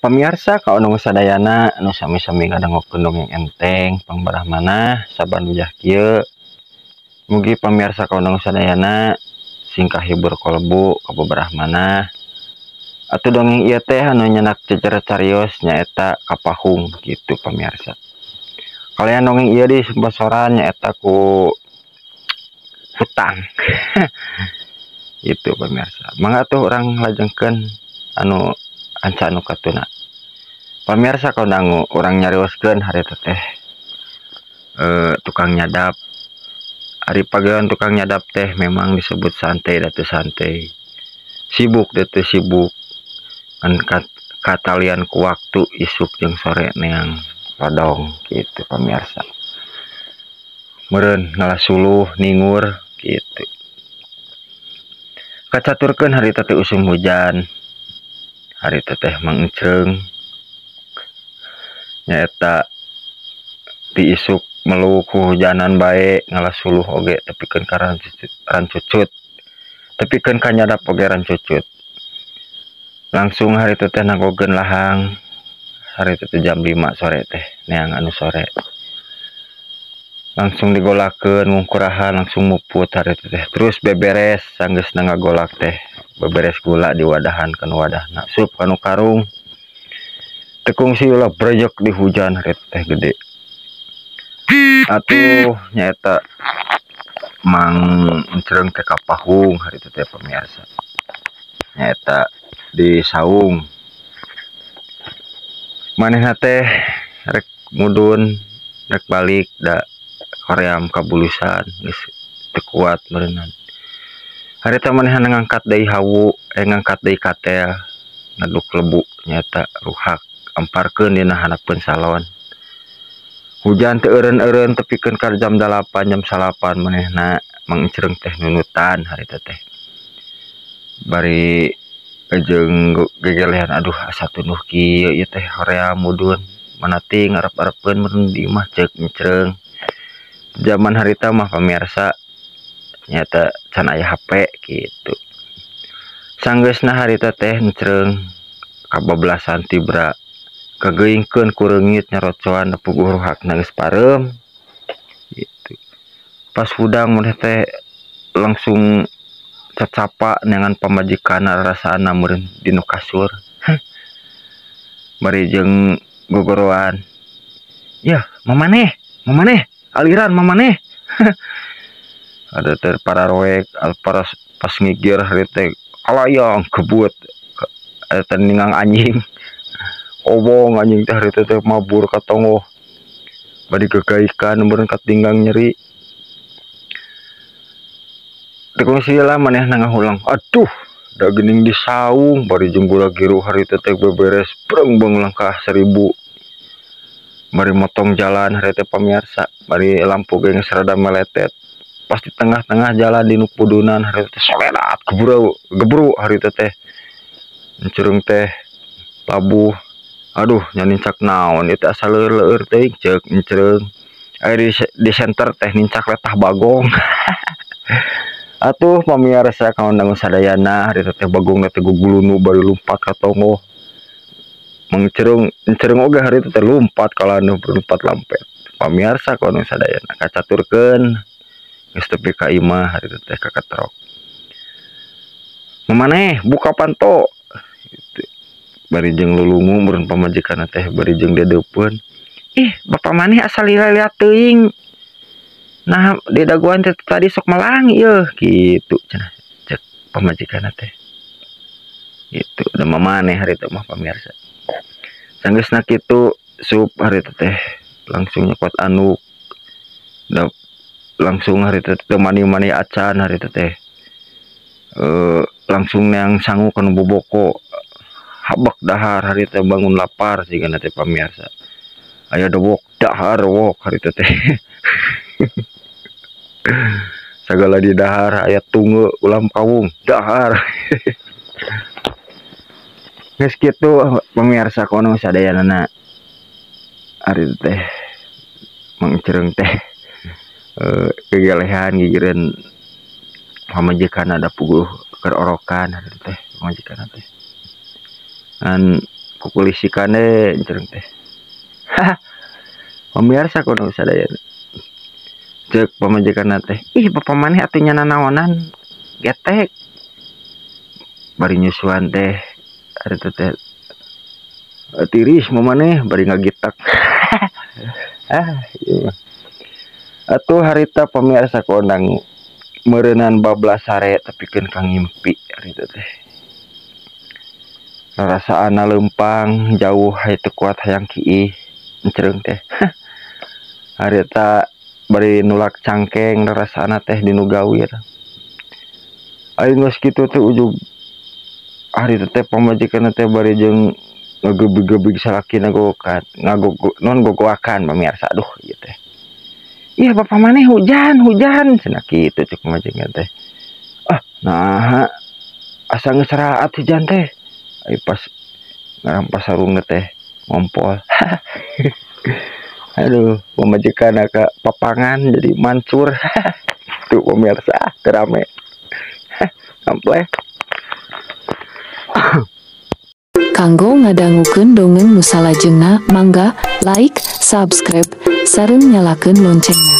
Pamirsa kaonong sadayana anu sami-sami ngadangukeun dongeng enteng pangbarahmanah saban ujah kieu. Mugi pamirsa kaonong sadayana sing kahibur kolbu kabeberahmanah. Atuh dongeng ieu teh anu nyenak cecer carios nyaeta kapahung gitu pamirsa. Kalian dongeng ieu di sponsoran nyaeta ku hutang. Itu pamirsa. Mangga tuh urang lajengkeun anu anca anu katuna. Pamirsa kaundangu urang nyarioskeun harita teh tukang nyadap. Ari pagawean tukang nyadap teh memang disebut santai datu santai. Sibuk datu sibuk. Kan katalian ku waktu isuk jeung sore neang lodong gitu pamirsa. Meureun ngalasuluh ningur gitu. Kacaturkeun harita teh usum hujan. Harita teh mangecreung. Nyaeta ti isuk meluk hujanan bae ngalasuluh oge tepikeun ka rancucut. Tepikeun ka nyadap oge rancucut. Langsung harita teh nagogeun lahang. Harita teh jam 5 sore teh neang anu sore. Langsung digolakeun ngungkurahan langsung muput harita teh. Terus beberes sanggeusna ngagolak teh. Beberes gula diwadahan kana wadahna. Sup kanu karung. Tekung siula brejek di hujan harita teh gede. Atuh nyaeta Mang Encreung teh kapahung harita teh pamirsa. Nyaeta di saung. Manehna teh rek mudun rek balik da hoream kabulusan geus teu kuat meureunnan. Harita manehna ngangkat deui hawu, ngangkat deui katel ngaduk lebu nyaeta ruhak amparkeun dina handapeun salon. Hujan teu eureun-eureun tepikeun ka jam 8 jam 9 manehna Mang Encreung teh nunutan harita teh. Bari jeung gegelehan aduh asa tunduh kieu ieu teh hoream mudun mana ti ngarep-arepeun meureun di imah ceuk Encreung. Zaman harita mah pamirsa nyata can aya HP gitu. Sanggeusna harita teh Encreung kabablasan tibra kageuingkeun ku reungit nyarocoan puguh ruhakna geus pareum gitu. Pas hudang maneh teh langsung cacapa neangan pamajikanna rarasaanna meureun dinu kasur. Bari jeung gogoroan. Yah, mamaneh, mamaneh, aliran mamaneh. Ada teh para roek, para pas ngigir hari teh kalayang kebut. Ada teh ningang anjing. Obong anjing teh hari teh mabur ka tonggoh. Bari gegaikan meureun katinggang nyeri. Tekung sila manehna ngahulang. Aduh, da geuning di saung bari jeung gura-giru harita teh beberes breng beung langkah 1000. Bari motong jalan harita pamirsa, bari lampu ge geus rada meletet. Pas di tengah-tengah jalan di nu pudunan harita teh soledat gebru gebru harita teh. Encreung teh labuh. Aduh, nya nincak naon ieu teh asa leueur-leueur teuing ceuk Encreung. Aya di center teh nincak letah bagong. Atuh pamirsa kaundang sadayana harita teh bagongna teh gugulunu bari lumpat ka tonggoh. Mangcereung Encreung oge harita teh lumpat ka laneuh lumpat lampet. Pamirsa kaundang sadayana kacaturkeun geus tepi ka imah harita teh kaketrok. Mamaneh buka panto gitu. Bari jeung lulungu meureun pamajikanna teh bari jeung dedeupeun. Ih, bapak maneh asa lila-lila teuing. Nah, di daguan teh tadi sok melang ieu gitu cenah cek pamajikanna teh. Gitu, da mamaneh harita mah pamirsa. Sanggeusna kitu sup harita teh langsung nyokot anduk. Da langsung harita teh mani-mani acan harita teh. Langsung neang sangu kana boboko. Habak dahar harita bangun lapar sigana teh pamirsa. Aya dewok dahar wok harita teh. Sagala di dahar aya tunge ulam kawung dahar. Geus kitu pamirsa kono sadayanana harita teh Mang Encreung teh gegelehan gigireun pamajikanna da puguh keur orokan harita teh pamajikanna teh. Ngan Kukulisikan deh encreng teh. Pemirsa kudu sadayana. Cek pamajikan teh, ih bapak maneh atuh nya nanaonan getek. Bari nyusuan teh harita teh tiris maneh bari ngagitak. Ah, ieu mah. Atuh harita pemirsa kondang meureunan bablas sare tepikeun ka ngimpi harita teh. Rarasaana leumpang jauh hayu teu kuat hayang kiih encreung teh. Harita bari nulak cangkeng rarasaana teh dinu gawir. Aing geus kitu teh ujug harita teh pamajikan teh bari jeung ngagebig-gebig salakina gogokan, ngagogo non gogoakan pemirsa. Aduh ieu teh. Ih bapak maneh hujan hujan cenah kitu cek pamajikan teh. Ah naha asa geus raat hujan teh. Ai pas ngarampas sarungna teh ngompol. Aduh pamajikan ka papangan jadi mancur. Tuh pemirsa teu rame. Sampai. Kanggo ngadangukeun dongeng nu salajengna, mangga like, subscribe, sareng nyalakeun loncengna.